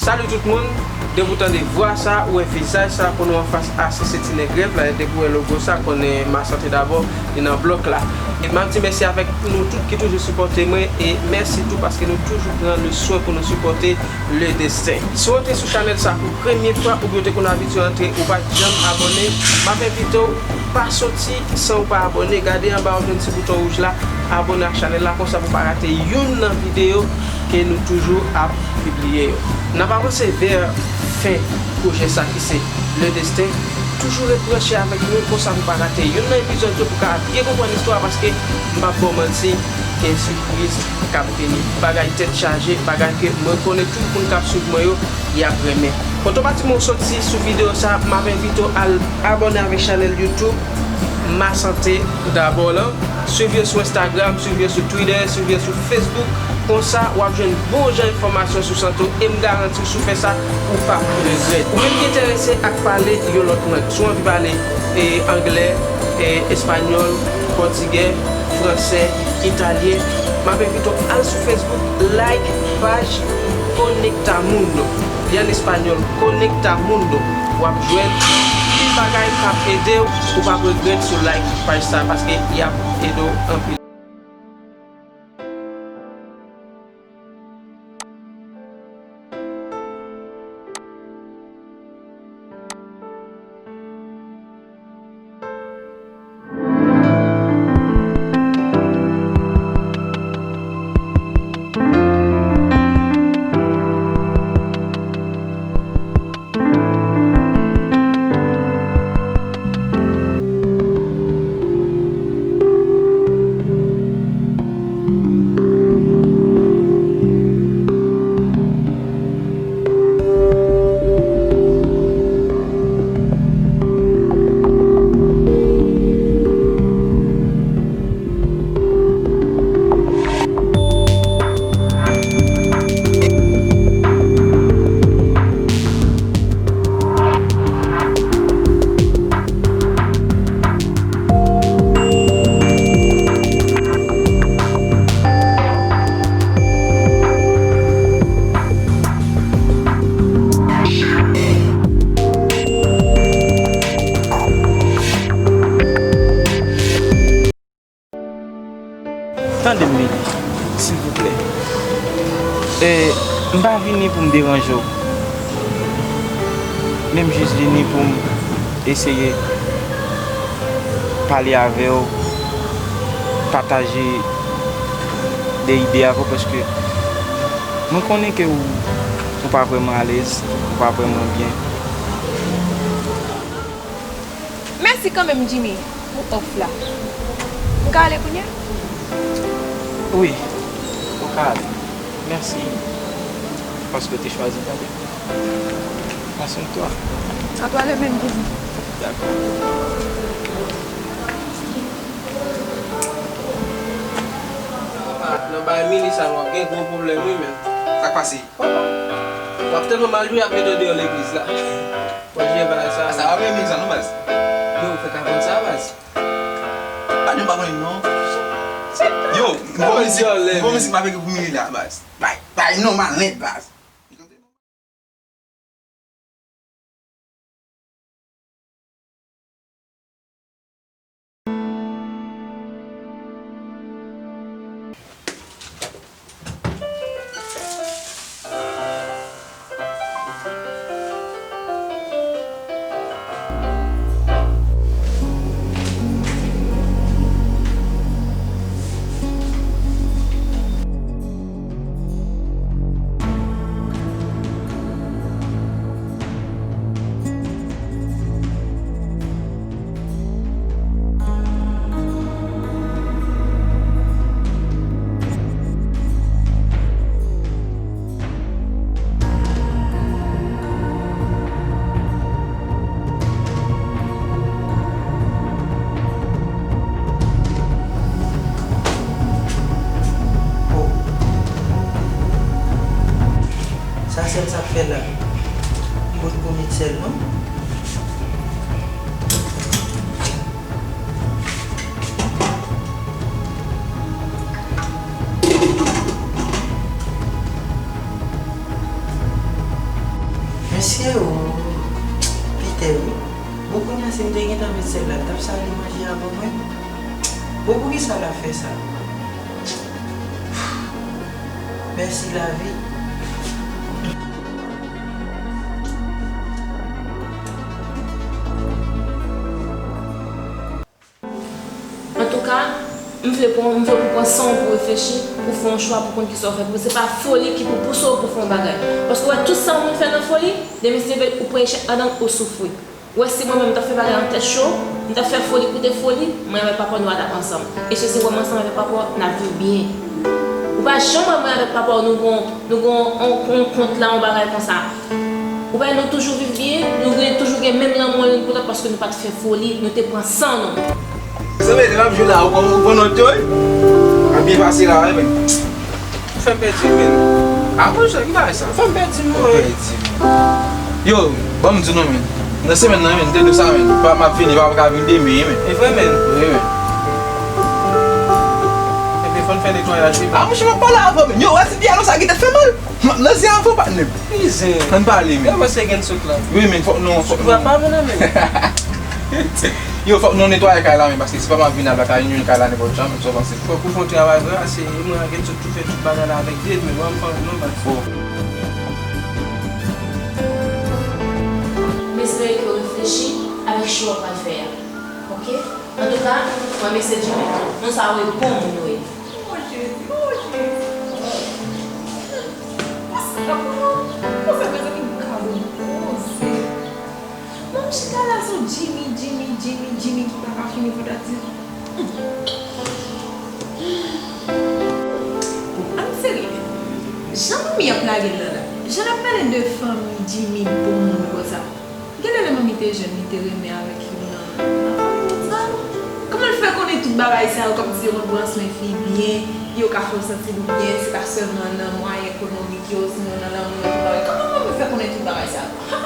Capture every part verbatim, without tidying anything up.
Salut tout moun, depi w tande vwa sa, ou wè vizaj sa, konnen w anfas a se, se ti nèg rèv la, e depi w wè logo sa, konnen Ma Santé Dabò, li nan blòk la. E m ap di mèsi avèk nou tout ki toujou sipòte mwen, e mèsi tou paske nou toujou pran le swen pou nou sipòte Le Destin. Si w antre sou chanèl sa pou premye fwa, oubyen w te konn abitye antre, ou pa t janm abòne, m ap envite w, pa soti san ou pa abòne. Gade anba w jwenn ti bouton wouj la, abòne ak chanèl la, konsa pou w pa rate youn nan videyo ke nou toujou ap pibliye yo. N ap avanse vè fen pwojè sa ki se Le Destin. Toujou ret branche avèk nou, konsa pou w pa rate youn nan epizòd yo, pou w ka byen konprann istwa, paske m p ap ba w manti, gen sipriz k ap vini. Bagay tèt chaje, bagay ke mwen konnen tout moun k ap swiv mwen yo, y ap renmen. Otomatikman w soti sou videyo sa, m ap envite w al abòne avèk chanèl YouTube Ma Santé Dabò lan. Swiv yo sou Instagram, swiv yo sou Twitter, swiv yo sou Facebook. Konsa, w ap jwenn bon jan enfòmasyon sou sante w e m garanti w, si w fè sa, ou p ap regrèt. Ou menm ki enterese ak pale yon lòt lang, si w anvi pale, e, anglè, e, espanyòl, pòtigè, fransè, italyen, m ap envite w al sou Facebook, like paj Conectamundo. Li an espanyòl, Conectamundo. W ap jwenn pil bagay k ap ede w. Ou p ap regrèt si w like paj sa, paske y ap ede w anpil. Tande m, Mili, silvouplè. E, m pa vini pou m deranje w. Men m jis vini pou m eseye pale avè w, pataje de ide avè w, paske mwen konnen ke w, ou pa vrèman alèz, ou pa vrèman byen. Mèsi kanmenm, Jimmy, pou òf la. M ka ale kounye a? Wi, ou ka ale. Mèsi paske w te chwazi tande m. Pran swen twa. A twa de menm, Jimmy. Dakò. Nan bay Mili sa, w ap gen gwo pwoblèm, wi, menn. Sa k pase? W ap tèlman mal jwe, y ap mete w deyò legliz la. Bon, jwe bagay sa. Sa pa vre, mizik sa non, baz. Yo, ou fèk aprann sa, baz. Pa di m pa konnen non. Yo, bon mizik, bon mizik m ap ekri pou Mili la, baz. Bay, bay non, malèt, baz. Oh. Sa sèl sa k fè la. Bon, bon, sèlman. Mesye o, Pitè wi. Bon, kounye a si m te gentan met sèl la, l t ap sale manje a ban mwen. Bon, poukisa l ap fè sa? Mèsi lavi. Antouka, m vle pran, m vle pou pran san w pou reflechi, pou fè yon chwa, pou konn kisa w fè. Pou se pa foli ki pou pouse w pou fè yon bagay. Paske w wè tout sa yon moun fè nan foli, demen si Dye vle, ou premye chak ladan l, ou soufri. Ou wè si mwen menm m t ap fè bagay an tèt cho, m t ap fè foli pou te foli, mwen avèk papa w nou pa t ap ansanm. E si se wè m ansanm avèk papa w, n ap viv byen. Ou pa janm wè mwen avèk papa w nou gon, nou gon on, on kont la, on bagay konsa. Ou wè nou toujou viv byen, nou gen, toujou gen menm lanmou youn pou lòt paske nou pa t fè foli, nou te pran san nou. Zanmi, lè m ap jwe la, ou konn, ou konn nòt yo, wi. Ap byen pase la, wi, men. Ou fè m pèdi, men. A, bon, jan, ki bagay sa? Ou fè m pèdi, mwen. Ou pèdi, men. Yo, ban m di nou, men. Nan semèn nan, men, m te di w sa, men. Pa, m ap vini, pa, m ka vin demen, men. E vre, men. Wi, men. Epi, fò n fè netwayaj, wi. A, monchè, m ap pale avè w, men. Yo, wè ti pyalo sa ki tèt fè mal. M ap nan zen avè w, patnè m. Ki zen? Ann pale, men. Yo, mwen se gen sot la. Wi, men, fòk nou, fòk nou. Sot la pa vin nan, men. Yo, fòk nou netwaye kay la, men, paske si pa m ap vin al lakay nou, kay la nenpòt jan, men, sa w panse? Fòk ou fè yon travay vre, se mwen ak Enzo ki fè tout bagay la avèk de men, mwen m pa non baz. Bon. M espere ke w reflechi avèk chwa w pral fè a. Oke? Antouka, mwen mesye Jimmy, moun sa yo e bon moun yo ye. Oh Jezi, oh Jezi. Pase la pou nou. Konsa mezanmi m ka bon koze. Mwen m chita la sou Jimmy, Jimmy, Jimmy, Jimmy ki pa ka fini fò ta di. Bon, ann serye. Jan manmi ap lage l nan la. Jan l ap pale de fanmi Jimmy bon moun konsa. Genlè lè manmi te jèn, li te renmen avèk youn nan, nan fanmi moun sa yo. Kòman l fè konnen tout bagay sa yo, kòmsi yo konn pran swen fi byen, yo ka fè w santi nou byen, se pa sèlman nan mwayen ekonomik yo, sinon nan lanmou yo, tout bagay. Kòman manmi fè konnen tout bagay sa yo? Ha!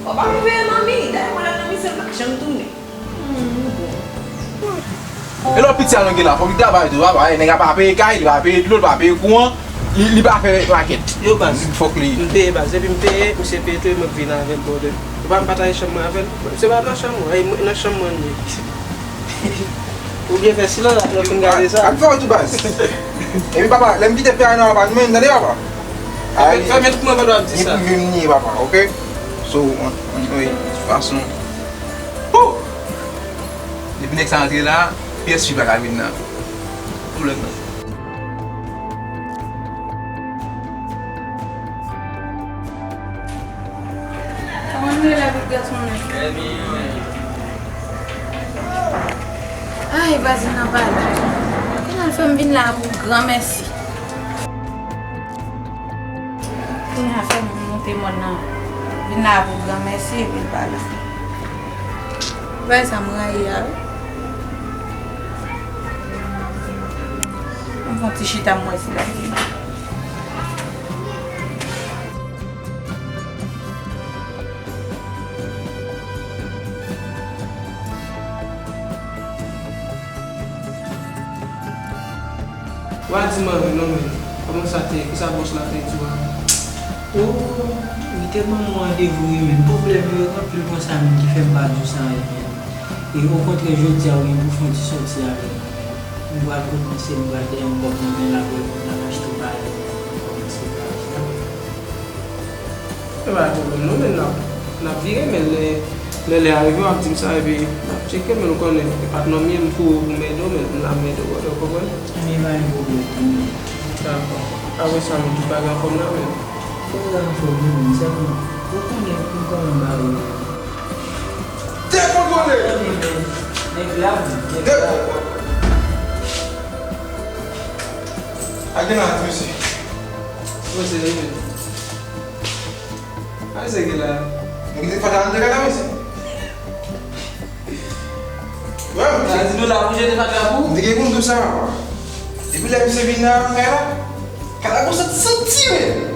Fò pa m veye manmi, dayè mwen lè manmi se l pa janm tounen. Hmm, bon. E lòt piti a nou gen la, fòk li travay tou, papa, e nèg la pa peye kay, li pa peye dlo, li pa peye kouran, li, li pa fè makèt. Yo baz. Fòk li. M peye baz, epi m peye, misye peye tou, e mwen k vin avè l, brother. Ou pa m pataje chanm mwen avè l? Se pa nan chanm mwen, e mwen, nan chanm mwen li ye. Ou byen fè silans, lè w fin gade sa. Ak fè w tou baz. Epi papa, lè m kite fè a nan papa, nou menm, tande papa. Fèmen tout mwen pandan w ap di sa. Ni prive m ni papa, oke? So, anyway, de tout fason. Woo! Depi nèg sa antre la, pyès fi pa ka vin nan pwoblèm nan. Kòman nou ye la, bout gason mwen? Ay, vwazin nan pale. Kòman l fè m vin la pou granmèsi? Kounye a fè moun moute mòn nan. Vin la pou granmèsi epi l pa la. Bagay sa m rayi a wi. Mwen fè yon ti chita m wè si l ap vini. Wa di m anyen non men. Kòman sa te ye? Kisa bòs la te di w a? Oh, li te ban m yon randevou wi men. Pwoblèm yo anpil konsa menm ki fè m pa di w sa anyen men. E okontrè jodi a ou gen pou fè yon ti sòti avè m. M pral kòmanse, m pral dèyè yon kòb nan men l apre pou n al achte bagay pou n kòmanse bagay la. E pa pwoblèm non, men n ap, n ap vire, men lè, lè lè a rive, w ap di m sa, epi n ap tcheke, men ou konnen, e pa t nòm ye, m kouri pou m ede w, men m la m ede w, ou konprann? Ebyen, pa gen pwoblèm pou mwen. Dakò. Apre sa, men tout bagay anfòm la, men. Tout bagay anfòm wi, men sèlman, ou konnen pou kòman bagay yo. Dekontwole! Nèg la, nèg la. Ak gen la, mesye. Mwen se li menm. A se ki la. Nou kite fatra nan kay la, mesye. Wè, mesye. Sa di nou la pou jete fatra pou? M te gen pou m di w sa, papa. Depi lè misye vin nan kay la, kay la gon santi, santi, men.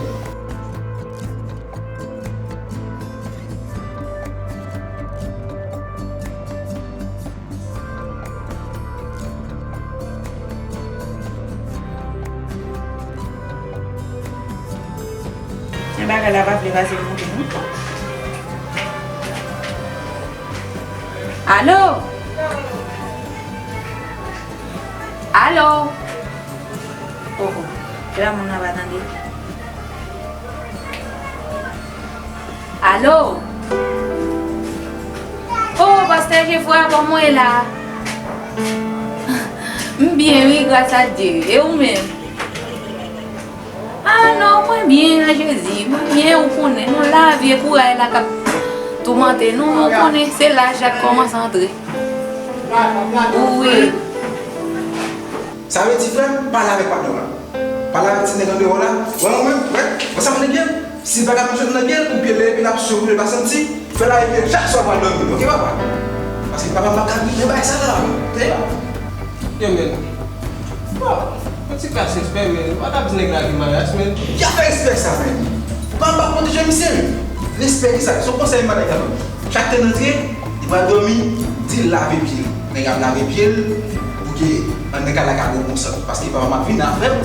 Men bagay la pa vle pase pou mwen non. Alo? Alo? Oh, oh. Kè a moun nan pa tande. Alo? Oh, pastè Jefra, kòman w ye la? M byen, wi, gras a Dye. E ou menm? Ah non, mwen byen nan Jezi. Mwen byen, ou konnen. Non, lavi e kouray la k ap toumante nou. Ou konnen, se laj la k kòmanse antre. Wi. Sa vle di, frè m, pale avèk patnè w la. Pale avèk ti nèg andeyò la. Wè mwen menm, wè, wè sa m di byen. Si l pa ka pran sòt nan pye l, ou pye l, epi l ap sou, ou pye l pa santi, fè l ale pye l chak swa w pral dòmi, oke, papa? Paske papa m pa ka goumen bagay sa la, tande, papa. Yo, men. Bon, yon ti kras respè, men. Ou pa ka di nèg la gen mayas, men. Ki afè respè sa, men? Papa m pa pwoteje misye, men. Respè ki sa? Se yon konsèy m ba nèg la, men. Chak te n antre, li pral dòmi, di l lave pye l. Nèg ap lave pye l, pou ke anndan kay la ka bon konsa. Paske papa m ap vin avè l.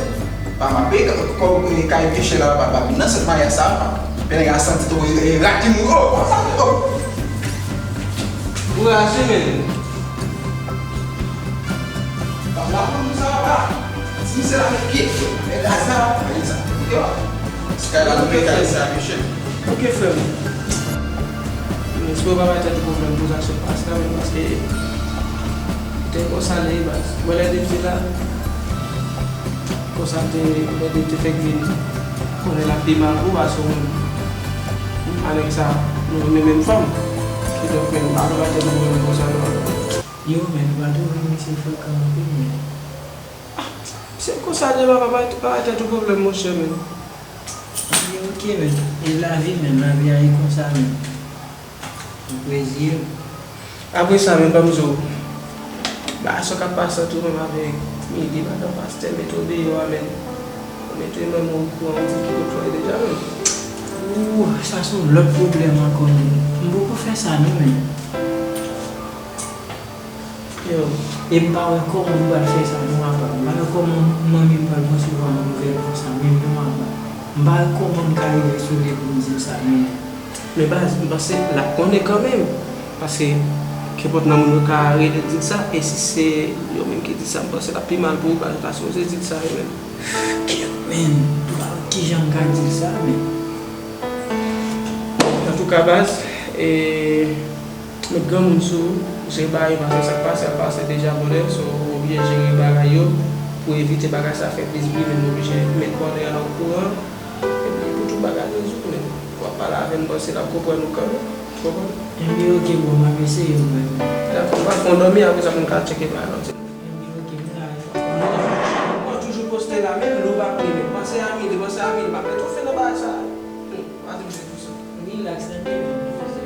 Papa m ap peye kòb kay vye chè la, papa m ap vin nan sant maryaj sa. Fè nèg la santi tou, e, e, rakim, oh, konsa, oh. Kouraj wi, men. Papa m ap vin sa, papa. Ti misye lave pye, e gaz la, e sa. Yo. Kay la, nou peye kay sa, vye chè. Ok, frè m. M espere w pa bay tèt ou pwoblèm pou sa k sot pase la, men paske te konsa l ye, baz. Mwen lè depi te la, konsa te, lè depi te fèk vin, konnen l ap pi mal pou w pase w menm. M pa nèg sa, nou renmen menm fanm. Kidonk, men, m pa vle bay tèt ou pwoblèm konsa, non. Yo, men, nou pa twouve misye frekan anpil, men. Ah, se konsa l ye, papa, pa bay tèt ou pwoblèm, monchè, men. Li oke, men. E lavi, men, lavi a ye konsa, men. Ou reziye w. Apre sa, men, ban m di w, bagay sa k ap pase ant ou menm avèk Mili, madan pastè, mete w deyò a, men. Mete manman w okouran, ou di ki kote w ye deja, men. Ooh, sa se yon lòt pwoblèm ankò, men. M poko fè sa, non, men. Yo, e m pa wè kòman m pral fè sa pou papa m. M pa wè kòman manmi m pral resevwa yon nouvèl konsa, menm non papa. M pa wè kòman m ka rive sou li pou m di l sa, men. Men baz, m panse l ap konnen kanmenm. Paske, kenpòt nan moun yo ka rele di l sa, e si se yo menm ki di sa, m panse l ap pi mal pou ou, baz, ou ta sipoze di l sa, yo menm. Kèt, men, m pa wè kijan m ka di l sa, men. Antouka, baz, e, Met granmoun sou ou, jere bagay yo, paske sa k pase a pase deja, brother, so ou oblije jere bagay yo pou evite bagay sa fè plis bri, men nou oblije met brother a okouran, epi pou tout bagay rezoud, men w ap pale avè l, m panse l ap konprann ou kanmenm, ou konprann? Ebyen, oke, bon, m ap eseye, brother. Dakò, m pral fè yon dòmi, apre sa pou n ka tcheke bagay la, oke? Ebyen, oke, m ta. Mwen toujou poste la, menm lè w pa vle, men panse a Mili, panse a Mili, m ap mete w fen nan bagay sa. Hmm, pa di m se Relax, tande, men, poze.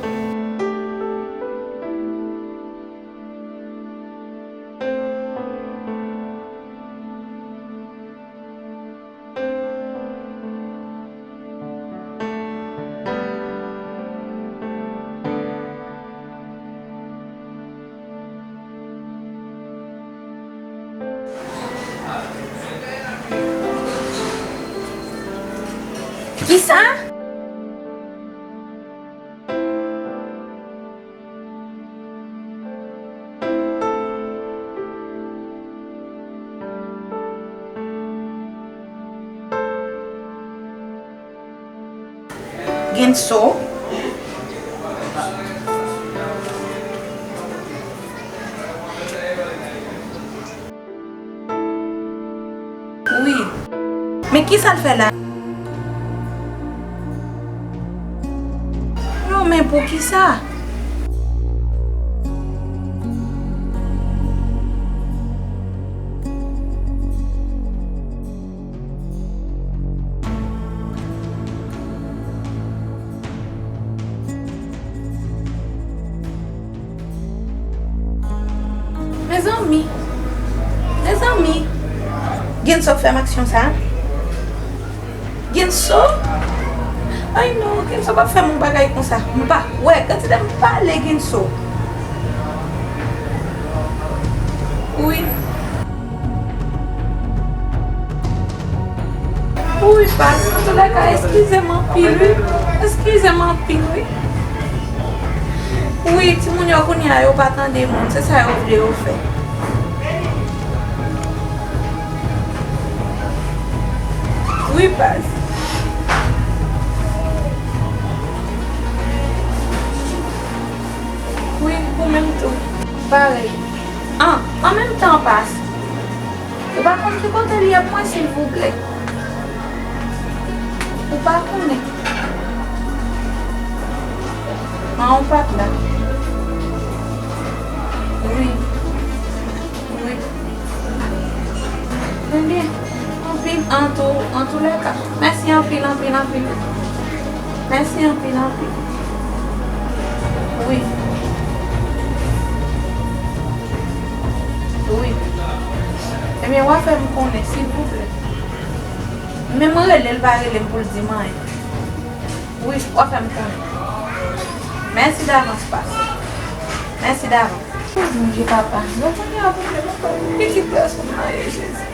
Kisa? Genso. Wi. Men kisa l fè la? Non, men poukisa? Mezanmi, mezanmi, Genso k fè m aksyon sa? Genso? Ay non, Genso p ap fè m yon bagay konsa. M pa kwè, kantite m pale Genso. Wi. Wi, baz, antoulèka, eskize m anpil, wi. Eskize m anpil, wi. Wi, timoun yo kounye a yo pa tande moun, se sa yo vle yo fè. Wi, baz. Wi, ou menm tou. Parèy. An, an menm tan, pas. Ou pa konn ki kote l ye pou mwen, silvouplè? Ou pa konnen? An, ou pa t la. Wi. Wi. Ebyen, anpil, an tou, an tou lè ka. Mèsi anpil, anpil, anpil. Mèsi anpil, anpil. Wi. Wi. Ebyen, w a fè m konnen, silvouplè. Menm rele l, pa rele m pou l di m anyen. Wi, w a fè m konnen. Mèsi davans, pas. Mèsi davans. Bondye, papa, non, kounye a, Bondye, papa, pitit gason m nan ye, Jezi.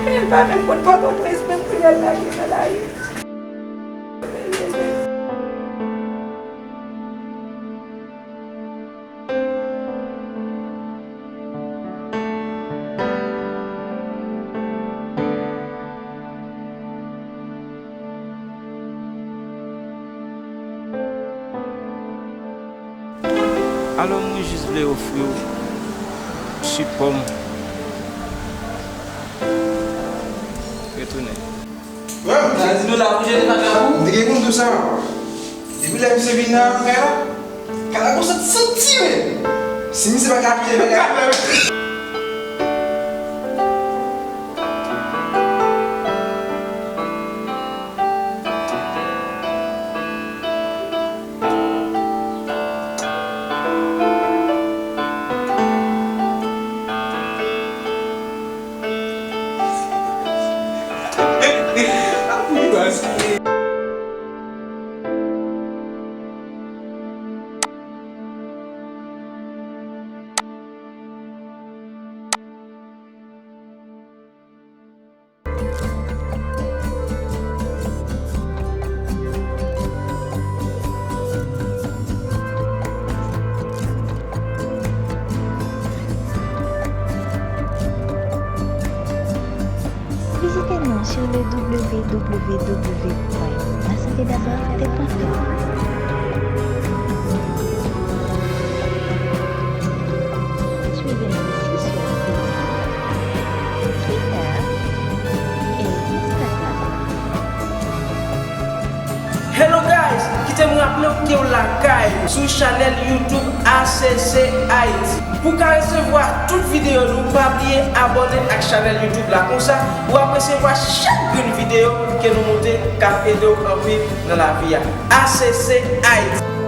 Men l pa menm konn Pòtoprens, menm kounye a l lage nan lari. Alò, mwen jis vle ofri w sipò m. Retounen. Sa di nou la pou jete bagay pou ou? M te gen konn tou sa. Depi lè misye vin nan kay la, kay la gon santi santi, men. Si misye pa ka achte bagay la, Vizite nou sou le www point la santé d'abord point com. Suivez-nous aussi sur Facebook, Twitter et Instagram. Hello guys, kite m raple w ke w lakay sou chanèl YouTube A C C Haiti. Pou w ka resevwa tout videyo nou, pa bliye abòne ak chanèl YouTube la, konsa w ap resevwa chak grenn videyo ke nou monte k ap ede w anpil nan lavi a. A C C Haiti.